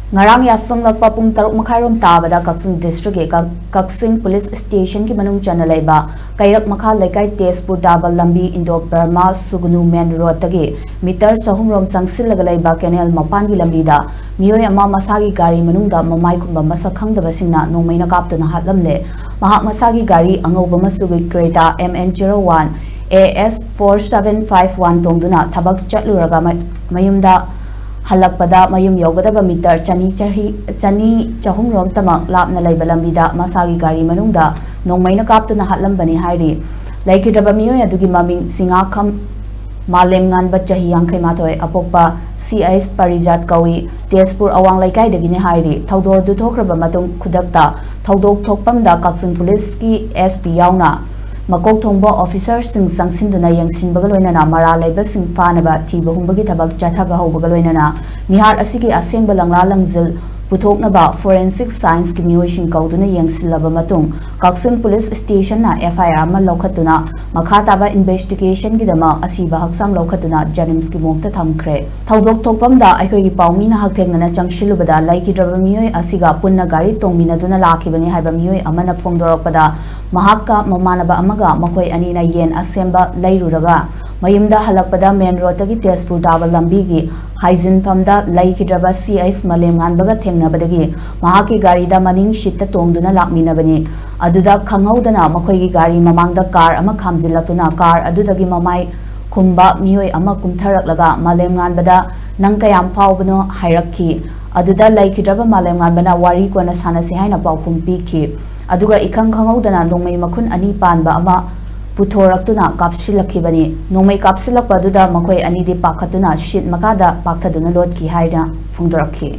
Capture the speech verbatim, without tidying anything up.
ꯉꯔꯥꯡ ꯌꯥꯁꯪꯂꯛꯄ ꯄꯨꯡ ꯇꯔꯨꯛ ꯃꯈꯥꯏꯔꯣꯝ ꯇꯥꯕꯗ ꯀꯛꯆꯤꯡ ꯗꯤꯁꯇ꯭ꯔꯤꯛꯀꯤ ꯀꯛ-, ꯀꯛꯆꯤꯡ ꯄꯨꯂꯤꯁ ꯁ꯭ꯇꯦꯁꯟꯒꯤ ꯃꯅꯨꯡ ꯆꯟꯅ ꯂꯩꯕ ꯀꯩꯔꯛ ꯃꯈꯥ ꯂꯩꯀꯥꯏ ꯇꯦꯖꯄꯨꯔ ꯇꯥꯕ ꯂꯝꯕꯤ ꯏꯟꯗꯣ ꯕꯔꯃꯥ ꯁꯨꯒꯅꯨ ꯃꯦꯟ ꯔꯣꯗꯇꯒꯤ ꯃꯤꯇꯔ ꯆꯍꯨꯝ ꯔꯣꯝ ꯆꯪꯁꯤꯜꯂꯒ ꯂꯩꯕ ꯀꯦꯅꯦꯜ ꯃꯄꯥꯟꯒꯤ ꯂꯝꯕꯤꯗ ꯃꯤꯑꯣꯏ ꯑꯃ ꯃꯁꯥꯒꯤ ꯒꯥꯔꯤ ꯃꯅꯨꯡꯗ ꯃꯃꯥꯏ ꯈꯨꯝꯕ ꯃꯁꯛ ꯈꯪꯗꯕꯁꯤꯡꯅ ꯅꯣꯡꯃꯩꯅ ꯀꯥꯞꯇꯨꯅ ꯍꯥꯠꯂꯝꯂꯦ꯫ ꯃꯍꯥꯛ ꯃꯁꯥꯒꯤ ꯒꯥꯔꯤ ꯑꯉꯧꯕ ꯃꯆꯨꯒꯤ Creta M N zero one A S four seven five one ꯇꯣꯡꯗꯨꯅ ꯊꯕꯛ ꯆꯠꯂꯨꯔꯒ ꯃ-, ꯃꯌꯨꯝꯗ ꯍꯜꯂꯛꯄꯗ ꯃꯌꯨꯝ ꯌꯧꯒꯗꯕ ꯃꯤꯇꯔ ꯆꯅꯤ ꯆꯍꯤ, ꯆꯅꯤ ꯆꯍꯨꯝ ꯔꯣꯝꯇꯃꯛ ꯂꯥꯞꯅ ꯂꯩꯕ ꯂꯝꯕꯤꯗ ꯃꯁꯥꯒꯤ ꯒꯥꯔꯤ ꯃꯅꯨꯡꯗ ꯅꯣꯡꯃꯩꯅ ꯀꯥꯞꯇꯨꯅ ꯍꯥꯠꯂꯝꯕꯅꯤ ꯍꯥꯏꯔꯤ꯫ ꯂꯩꯈꯤꯗ꯭ꯔꯕ ꯃꯤꯑꯣꯏ ꯑꯗꯨꯒꯤ ꯃꯃꯤꯡ ꯁꯤꯡꯉꯥꯈꯝ ꯃꯥꯂꯦꯝꯉꯥꯟꯕ, ꯆꯍꯤ ꯌꯥꯡꯈꯩ ꯃꯥꯊꯣꯏ, ꯑꯄꯣꯛꯄ ꯁꯤ ꯑꯩꯆ ꯄꯔꯤꯖꯥꯠ ꯀꯧꯏ, ꯇꯦꯖꯄꯨꯔ ꯑꯋꯥꯡ ꯂꯩꯀꯥꯏꯗꯒꯤꯅꯤ ꯍꯥꯏꯔꯤ꯫ ꯊꯧꯗꯣꯛ ꯑꯗꯨ ꯊꯣꯛꯈ꯭ꯔꯕ ꯃꯇꯨꯡ ꯈꯨꯗꯛꯇ ꯊꯧꯗꯣꯛ ꯊꯣꯛꯐꯝꯗ ꯀꯛꯆꯤꯡ ꯄꯨꯂꯤꯁꯀꯤ S P ꯌꯥꯎꯅ ꯃꯀꯣꯛ ꯊꯣꯡꯕ ꯑꯣꯐꯤꯁꯔꯁꯤꯡ ꯆꯪꯁꯤꯟꯗꯨꯅ ꯌꯦꯡꯁꯤꯟꯕꯒ ꯂꯣꯏꯅꯅ ꯃꯔꯥꯜ ꯂꯩꯕꯁꯤꯡ ꯐꯥꯅꯕ ꯊꯤꯕ ꯍꯨꯝꯕꯒꯤ ꯊꯕꯛ ꯆꯠꯊꯕ ꯍꯧꯕꯒ ꯂꯣꯏꯅꯅ ꯃꯤꯍꯥꯠ ꯑꯁꯤꯒꯤ ꯑꯁꯦꯡꯕ ꯂꯪꯂꯥ ꯂꯪꯖꯤꯜ ꯄꯨꯊꯣꯛꯅꯕ forensic scienceꯀꯤ ꯃꯤꯑꯣꯏꯁꯤꯡ ꯀꯧꯗꯨꯅ ꯌꯦꯡꯁꯤꯜꯂꯕ ꯃꯇꯨꯡ ꯀꯛꯆꯤꯡ ꯄꯨꯂꯤꯁ ꯁ꯭ꯇꯦꯁꯟꯅ F I R ꯑꯃ ꯂꯧꯈꯠꯇꯨꯅ ꯃꯈꯥ ꯇꯥꯕ investigationꯒꯤꯗꯃꯛ ꯑꯁꯤꯕ ꯍꯛꯆꯥꯡ ꯂꯧꯈꯠꯇꯨꯅ JNIMSꯀꯤ ꯃꯣꯔꯒꯇ ꯊꯝꯈ꯭ꯔꯦ꯫ ꯊꯧꯗꯣꯛ ꯊꯣꯛꯐꯝꯗ ꯑꯩꯈꯣꯏꯒꯤ ꯄꯥꯎꯃꯤꯅ ꯍꯛꯊꯦꯡꯅꯅ ꯆꯪꯁꯤꯜꯂꯨꯕꯗ ꯂꯩꯈꯤꯗ꯭ꯔꯕ ꯃꯤꯑꯣꯏ ꯑꯁꯤꯒ ꯄꯨꯟꯅ ꯒꯥꯔꯤ ꯇꯣꯡꯃꯤꯟꯅꯗꯨꯅ ꯂꯥꯛꯈꯤꯕꯅꯤ ꯍꯥꯏꯕ ꯃꯤꯑꯣꯏ ꯑꯃꯅ ꯐꯣꯡꯗꯣꯔꯛꯄꯗ ꯃꯍꯥꯛꯀ ꯃꯃꯥꯟꯅꯕ ꯑꯃꯒ ꯃꯈꯣꯏ ꯑꯅꯤꯅ ꯌꯦꯟ ꯑꯁꯦꯝꯕ ꯂꯩꯔꯨꯔꯒ ꯃꯌꯨꯝꯗ ꯍꯜꯂꯛꯄꯗ ꯃꯦꯟ ꯔꯣꯗꯇꯒꯤ ꯇꯦꯖꯄꯨꯔ ꯇꯥꯕ ꯂꯝꯕꯤꯒꯤ ꯍꯥꯏꯖꯤꯟꯐꯝꯗ ꯂꯩꯈꯤꯗ꯭ꯔꯕ ꯁꯤ ꯑꯩꯆ ꯃꯥꯂꯦꯝꯉꯥꯟꯕꯒ ꯊꯦꯡꯅꯕꯗꯒꯤ ꯃꯍꯥꯛꯀꯤ ꯒꯥꯔꯤꯗ ꯃꯅꯤꯡ ꯁꯤꯠꯇ ꯇꯣꯡꯗꯨꯅ ꯂꯥꯛꯃꯤꯟꯅꯕꯅꯤ꯫ ꯑꯗꯨꯗ ꯈꯪꯍꯧꯗꯅ ꯃꯈꯣꯏꯒꯤ ꯒꯥꯔꯤ ꯃꯃꯥꯡꯗ ꯀꯥꯔ ꯑꯃ ꯈꯥꯝꯖꯤꯜꯂꯛꯇꯨꯅ ꯀꯥꯔ ꯑꯗꯨꯗꯒꯤ ꯃꯃꯥꯏ ꯈꯨꯝꯕ ꯃꯤꯑꯣꯏ ꯑꯃ ꯀꯨꯝꯊꯔꯛꯂꯒ ꯃꯥꯂꯦꯝꯉꯥꯟꯕꯗ "ꯅꯪ ꯀꯌꯥꯝ ꯐꯥꯎꯕꯅꯣ?" ꯍꯥꯏꯔꯛꯈꯤ꯫ ꯑꯗꯨꯗ ꯂꯩꯈꯤꯗ꯭ꯔꯕ ꯃꯥꯂꯦꯝꯉꯥꯟꯕꯅ "ꯋꯥꯔꯤ ꯀꯣꯟꯅ ꯁꯥꯟꯅꯁꯤ" ꯍꯥꯏꯅ ꯄꯥꯎꯈꯨꯝ ꯄꯤꯈꯤ꯫ ꯑꯗꯨꯒ ꯏꯈꯪ ꯈꯪꯍꯧꯗꯅ ꯅꯣꯡꯃꯩ ꯃꯈꯨꯟ ꯑꯅꯤ ꯄꯥꯟꯕ ꯑꯃ ꯄꯨꯊꯣꯔꯛꯇꯨꯅ ꯀꯥꯞꯁꯤꯜꯂꯛꯈꯤꯕꯅꯤ꯫ ꯅꯣꯡꯃꯩ ꯀꯥꯞꯁꯤꯜꯂꯛꯄ ꯑꯗꯨꯗ ꯃꯈꯣꯏ ꯑꯅꯤꯗꯤ ꯄꯥꯈꯠꯇꯨꯅ ꯁꯤꯠ ꯃꯈꯥꯗ ꯄꯥꯛꯊꯗꯨꯅ ꯂꯣꯠꯈꯤ ꯍꯥꯏꯅ ꯐꯣꯡꯗꯣꯔꯛꯈꯤ꯫